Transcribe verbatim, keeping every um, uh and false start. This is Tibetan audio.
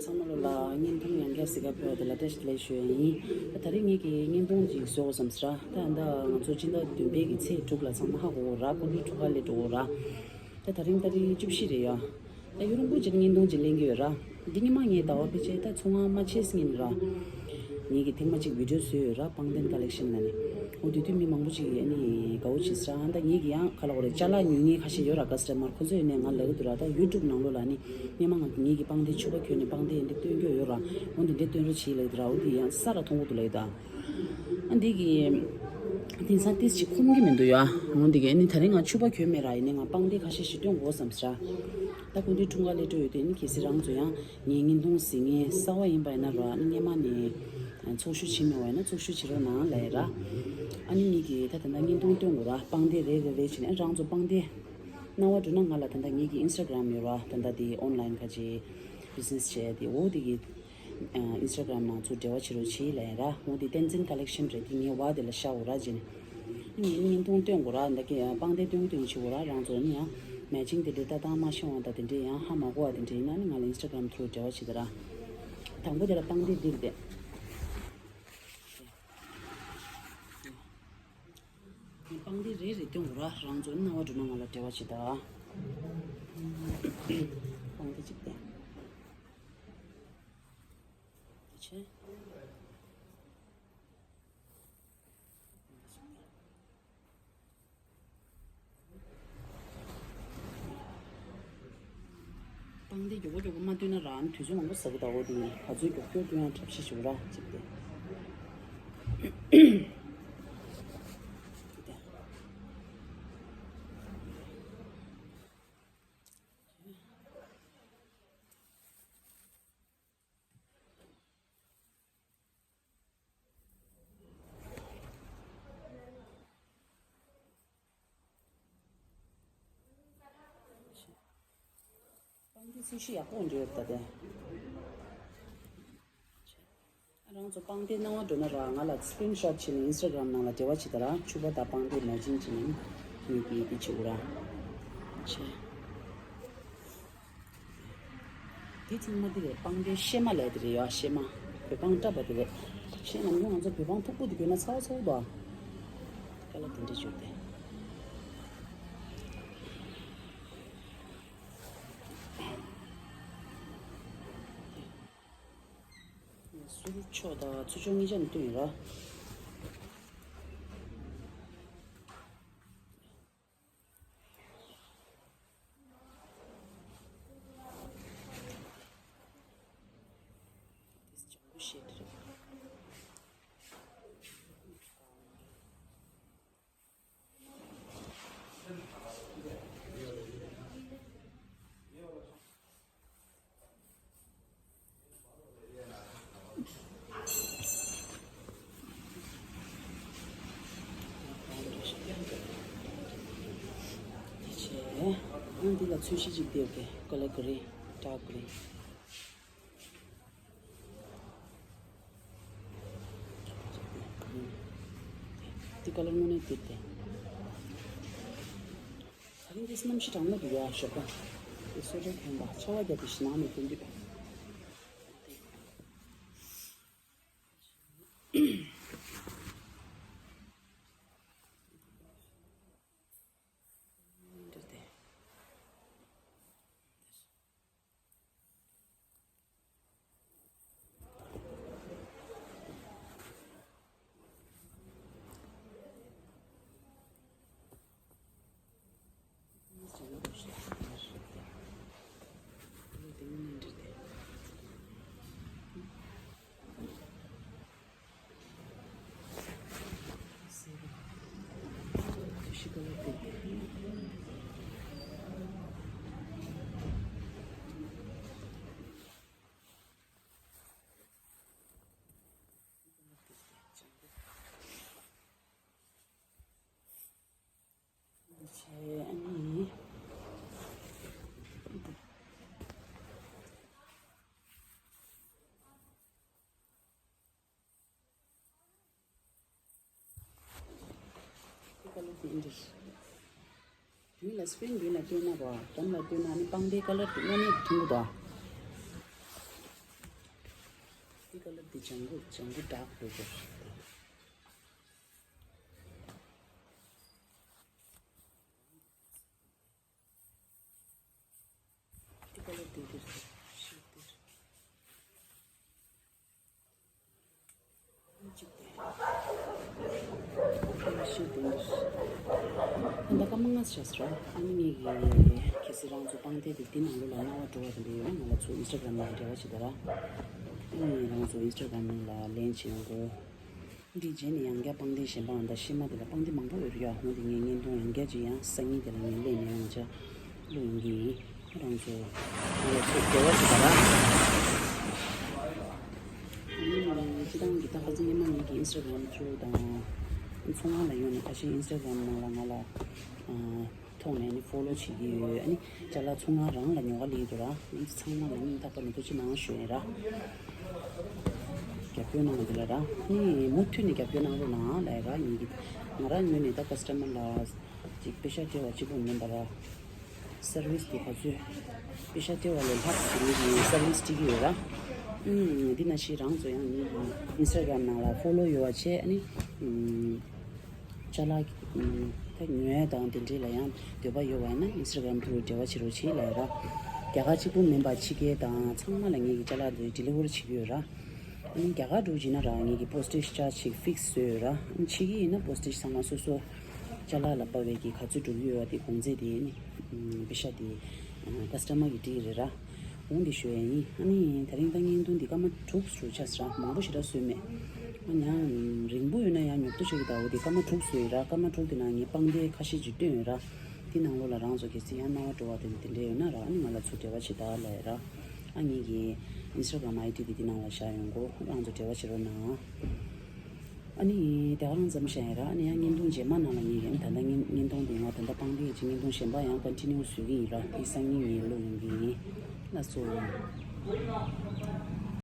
ཚང་མ་ལོ་ལ་བརྙན་ཐུང་ཡང་བསྐྱར་གཟིགས་ག་ཕེབས་པ་དེ་ལ་བཀྲ་ཤིས་བདེ་ལེགས་ཞུ་ཡ་ཡིན། ད་ད་རེས་ངེད་ཀྱིས་བརྙན་ཐུང་ཅིག་བཟོ་དགོས་བསམ་ཟེར་ར། ད་ད་ང་ཚོ་སྤྱི་ཟླ་བདུན་པའི་གི་ཚེས་དྲུག་ལ་ཚང་མ་ཧ་གོ་གོ་ར། སྐུ་མདུན་འཁྲུངས་སྐར་སླེབས་འགྲོ་གོ་ར། ད་ད་རིང་ད་རིང་བཅུ་བཞི་རེད་ཡ། ད་ཡུན་རིང་པོ་ཅིག་བརྙན་ཐུང་ཅིག་ལེན་གྱི་ཡོད་ར། འདི་ཉི་མ་ངས་ཟླ་བ་ཕལ་ཆེར་ད་ཚོང་ཁང་མ་ཕྱེས་སྔོན་ར། ངེད་ཀྱིས་ཐེངས་མ་གཅིག་བི་ཌིའོ་བཟོས་ཡོད་ར། པང་གདན་ཀ་ལེག་ཤན་ལ་ནི། འོ་དེ་དུས་མི་མང་པོ་ཅིག་ཨ་ནི་དགའ་བོ་བྱེད་ས་ར། ད་ངེད་ཀྱིས་ཡང་ག་ལ་འོ་རེད། ཅ་ལག་ཉོ་མཁན་ཁ་ཤས་ཡོད་ར། ཀ་སི་ཊ་མར་ཁོ་ཚོས་ནས་ང་ལབ་ཀྱི་འདུག་ར། ད་ཡུ་ཊུབ་ནང་ལོགས་ལ་ནི་སྔོན་མ་ང་ངེད་ཀྱིས་པང་གདན་ཕྱུ་པ་གྱོན་ནས་པང་གདན་འདི་སྟོན་རྒྱུ་ཡོད་ར། འོ་འདི་འདྲས་སྟོན་རོགས་བྱེད་ལབ་ཀྱི་འདུག་ར། འོ་དེ་ཡང་ས་ར་མཐོང་གི་འདུག་ལབ་ཀྱི་འདུག་ཨ་འདི་གི་དེང་སང་ཏིས་ཅིག་ཁོམ་གི་མི་འདུག་ཡ། འོ་འདི་གི་ཨ་ནི་ད་རིང་ང་ཕྱུ་པ་གྱོན་མེད་ར། ཡིན་ནའི་ང་པང་གདན་ཁ་ཤས་ཤིག་སྟོན་དགོས་བསམ་ཟེར་ར། ད་སྐུ་མདུན་འཁྲུངས་སྐར་སླེབས་འགྲོ་ཡོད་དུས་ཨ་ནི་གལ་སྲིད་རང་ཚོ་ཡང་ངའི་བརྙན་ཐུང་གཟིགས་མཁན་གསར་པ་ཡིན་པ་ཡིན་ན་ར། ཨ་ནི་སྔོན་མ་ནས་ཚོགས་ཞུགས་བྱས་མེད་པ་ཡིན་ན་ཚོགས་ཞུགས་བྱེད་རོགས་གནང་ལབ་ཡ་ར། ཨ་ནི་ངེད་ཀྱིས་ད་ད་ལྟ་བརྙན་ཐུང་སྟོན་དགོས་ར། པང་གདན་རེ་རེ་རེ་བྱས་ནས། ཨ་རང་ཚོ་པང་གདན་སྣང་བ་འགྲོ་ན་ང་ལ་ད་ལྟ་ངེད་ཀྱི་ཨིན་སི་ཊ་གྷི་རམ་ཡོད་ར། ད་ལྟ་དེ་ཨོན་ལའིན་ཁ་ཅིག་བི་ཛི་ནེ་སི་བྱས་ཏེ། འོ་དེ་གི་ཨིན་སི་ཊ་གྷི་རམ་ནང་ཚུར་འབྲེལ་བ་བྱེད་རོགས་བྱེད་ལབ་ཡ་ར། འོ་དེ་བསྟན་འཛིན་ཀ་ལེག་ཤན་རེད། དེ་ངའི་བ་དེ་ལ་ཤ་འོ་ར་ཅན། ངས་བརྙན་ཐུང་སྟོན་དགོས་ར། འདི་གི་པང་གདན་སྟོན་གི་སྟོན་གི་བྱེད་དགོས་ར། རང་ཚོ་ནི་ཡང་མེ་ཅིང་དེ་འདྲའི་ལྟ་སྟངས་མ་ཤེས་པ་དང་དེ་འདྲའི་ཡང་ཧ་མ་གོ་བ་དེ་འདྲའི་ཡིན་ན་ནི་ང་ལ་ཨིན་སི་ཊ་གྷི་རམ་ཐུར་འབྲེལ་བ་བྱེད་དེ་ར། དང་པོ་དེ་ལ་པང་གདན་འདིར་བསྡད། པང་གདན་རེ་རེ་སྟོན་དགོས་ར། རང་ཚོ་སྣང་བ་འགྲོ་ན་ང་ལ་འབྲེལ་བ་བྱེད་ད། པང་གདན་གཅིག་བསྟན། དེ་ཆེ། པང་གདན་མགྱོགས་པོ་མགྱོགས་པོ་མ་བཏོན་ན་རང་དུས་ཚོད་མང་པོ་ཟ་གི་འདུག་འོ་དེ་ཡིན། ག་ཚོད་མགྱོགས་མགྱོགས་བཏོན་ཡང་འཁྲབ་ཤེས་ཞུ་ར་ཅིག་སྟེ། པང་གདན་ཚོས་གཞི་ཡག་པོ་འདྲ་ཡོད་ད་དེ། རང་ཚོ་པང་གདན་སྣང་བ་འགྲོ་ན་ར། ང་ལ་སི་ཀི་རིན་ཤོཊ་བྱས་ནས་ཨིན་སི་ཊ་གྷི་རམ་ནང་ལ་འབྲེལ་བ་བྱེད་ད་ར། ཕྱུ་པ་དང་པང་གདན་མེ་ཅིང་བྱས་ནས་ངས་དེ་དེ་བྱེད་དགོས་ར། ཆེ། དེ་ཚང་མ་དེ་རེད། པང་གདན་གཤེད་མ་ལབ་དེ་རེད་ཡ། གཤེད་མ། བོད་པང་བཀྲ་བ་དེ་རེད། ཆེ་ནམ་རྒྱུན་ང་ཚོ་བོད་པང་ཕུག་པོ་དེ་གྱོན་ན་ཚ་བ་ཚ་བོ་འདུག་ཨ། ཀ་ལ་དེ་འདྲ་བྱོས་ཏེ། སུ་རུ་ཕྱོགས་དང་ཚུར་ཕྱོགས་གཉིས་ཆ་ནས་བཏོན་ཡོད་ར། དེ་བྱས། ཨང་འདི་ལ་ཚོས་གཞི་གཅིག་བལྟས་ཏེ། ཀོ་ལར་གྷི་རེ། ཌརྐ་གྷི་རེ། འདི་ཀོ་ལར་དངོས་གནས་བལྟས་ཏེ། ད་རིང་འདི་གནམ་གཤིས་གྲང་མོ་འདུག་ཡ། ཞོགས་པ་དེ་སོ་སོ་གོན་པ་ཆར་པ་བརྒྱབ་པའི་ཞིག་ནང་ནས་གོན་དུས། འདིར་བལྟས། ཀ་ལར་དེ་འདྲ། མདུན་ལ་སི་ཀི་རིན་མདུན་ལ་བསྟན་ན་རོ། འགྲམ་ལ་བསྟན་ན་ནི་པང་གདན་ཀ་ལར་དེ་དངོས་གནས་མཐོང་གི་འདུག་ཀ་ལ་དེ་ལྗང་གུ་ལྗང་གུ་འདྲ་དགོས་ཀྱི། དེ་ཀ་ལ་དེ་དེར་ཤི་དེར། ཨ་ད་སྐར་མ་ལྔ་ཙམ་བཞག་ཟེར་ར། ཨ་ནི་ངས་ཀྱི་གལ་སྲིད་རང་ཚོ་སྤང་ཐད་དེ་འདི་ནང་ལོགས་ལ་རྔ་བ་འགྲོ་བ་དེ་འདྲ་ཡོད་ན་ང་ལ་ཚུར་ཨིན་སི་ཊ་གྷ་རམ་ནང་འབྲེལ་བ་བྱེད་ད་ར། ཨ་ནི་རང་ཚོ་ཨིན་སི་ཊ་གྷ་རམ་ནང་ལ་ལེན་བྱེད་ཡོང་དགོས། འདི་རྗེས་ནས་ཡང་བསྐྱར་སྤང་ཐད་གཞན་པའང་ད་ཤེས་མ་དེ་ལ་སྤང་ཐད་མང་པོ་ཡོད་རེད་ཡ། འོ་དེ་ངས་བརྙན་ཐུང་ཡང་བསྐྱར་ཅིག་ཡང་སང་ཉིན་དེ་ལ་ངས་ལས་ནས་ཡང་ཆ་བླུག་ཡོང་གི་ཡིན། རང་ཚོ་ང་ལ་ཚོད་འབྲེལ་བ་ཞིག་དང་། སྤྱི་བཏང་གི་ད་ཁ་སང་ཉི་མ་ངེད་ཀྱི་ཨིན་སི་ཊ་གྷ་རམ་ཐུ་རུ་དང་ཚོང་ཁང་ལ་ཡོང་ནས་ཁ་ཤས་ཨིན་སི་ཊ་གྷ་རམ་ནང་ལ་ང་ལ་ཐོག་ནས་ནི་ཕོ་ལོ་བྱེད་ཀྱི་ཡོད། ཨ་ནི་ཅ་ལག་ཚོང་ཁང་རང་ལ་ཉོ་ག་སླེབས་འདུག་ར། ཨ་ནི་ཚང་མ་ལ་སྙིང་ཐག་པ་ནས་ཐུགས་རྗེ་གནང་ཞུ་ཡིན་ར། རྒྱབ་སྐྱོར་གནང་བ་དེ་ལ་ར། ཨ་ནི་མུ་མཐུད་ནས་རྒྱབ་སྐྱོར་གནང་རོགས་གནང་ལབ་ཡ་ར། ངེད་ཀྱི་ང་རང་ངོས་ནས་ད་ཀ་སི་ཊ་མར་ལ་ཅིག་པེ་ཤ་སྤྲད་པ་གཅིག་པུ་མིན་པ་ར། སར་ཝི་སི་དེ་ག་ཚོད་པེ་ཤ་སྤྲད་པ་ལས་ལྷག་ཅིག་ངེད་ཀྱི་སར་ཝི་སི་སྤྲད་ཀྱི་ཡོད་ར། ཨུམ། འདི་ནང་བཞིན་རང་ཚོ་ཡང་ངེད་ཀྱི་ཨིན་སི་ཊ་གྷ་རམ་ནང་ལ་ཕོ་ལོ་ཡོད་པ་བྱས། ཨ་ནི་ཨུམ། ཅ་ལག་ཨུམ། ད་ཉོ་ཡ་དང་དེ་འདྲས་ལ་ཡང་འདོད་པ་ཡོད་པ་ཡིན་ན་ཨིན་སི་ཊ་གྷ་རམ་ཐུ་རུ་འབྲེལ་བ་བྱེད་རོགས་བྱེད་ལབ་ཡ་ར། རྒྱ་གར་གཅིག་པུ་མིན་པ་ཕྱི་རྒྱལ་དང་ཚང་མ་ལ་ངེད་ཀྱི་ཅ་ལག་འདི་ཌི་ལི་ཝར་བྱེད་ཀྱི་ཡོད་ར། ཨ་ནི་རྒྱ་གར་འགྲོ་བྱས་ན་ར་ངེད་ཀྱི་པོ་སི་ཊེ་ཇི་ཅཱར་ཇི་ཅིག་ཕིག་སི་བཟོས་ཡོད་ར། ཨ་ནི་ཕྱི་རྒྱལ་ཡིན་ན་པོ་སི་ཊེ་ཇི་ཚང་མ་སོ་སོ་ཅ་ལག་ལ་དཔག་པའི་གི་ག་ཚོད་འགྲོ་གི་ཡོད་པ་དེ་གོང་ཚད་དེ་ནི་པེ་ཤ་དེ་ཀ་སི་ཊ་མར་གྱིས་སྤྲད་ཀྱི་རེད་ར། འོང་དེ་ཞུ་ཡ་ཡིན། ཨ་ནི་དེ་རིང་ད་བརྙན་ཐུང་འདི་སྐར་མ་དྲུག་ཙམ་ཆགས་སོང་ར། མང་པོ་ཞེ་དྲག་བཟོས་མེད། ཨ་ནི་ཡང་རིང་པོ་ཡོད་ན་ཡང་ཉོབ་ཏོ་ཆགས་ཀྱི་འདུག་འོ་དེ་སྐར་མ་དྲུག་བཟོས་ཡོད་ར། སྐར་མ་དྲུག་དེ་ནང་ངས་སྤང་ཐད་ཁ་ཤས་ཅིག་བཏོན་ཡོད་ར། དེ་ནང་ལོགས་ལ་རང་ཚོ་གལ་སྲིད་ཡང་སྣང་བ་འགྲོ་བ་དེ་དེ་འདྲ་ཡོད་ན་ར། ཨ་ནི་ང་ལ་ཚུར་འབྲེལ་བ་བྱེད་ད་ལབ་ཡ་ར། ཨ་ངེད་ཀྱི་ཨིན་སི་ཊ་གྷ་རམ་ཨའི་ཌི་དེ་དེ་ནང་ལ་བཞག་ཡོང་གོ། རང་ཚོ་འབྲེལ་བ་བྱེད་རོགས་གནང་། ཨ་ནི་དེ་ག་རང་ཙམ་བཤད་ཡིན་ར། ཨ་ནི་ཡང་བརྙན་ཐུང་རྗེས་མ་ནང་ལ་ངས་ཡང་ད་ལྟ་བརྙན་བརྙན་ཐུང་དེ་ང་ད་ལྟ་སྤང་ཐད་ཀྱི་བརྙན་ཐུང་གཞན་པ་ཡང་ཀོན་ཊི་ནིའུ་བཟོ་གི་ཡིན་ར། དེ་སང་ཉིན་ངས་བླུག་ཡོང་གི་ཡིན། ལགས་སོ།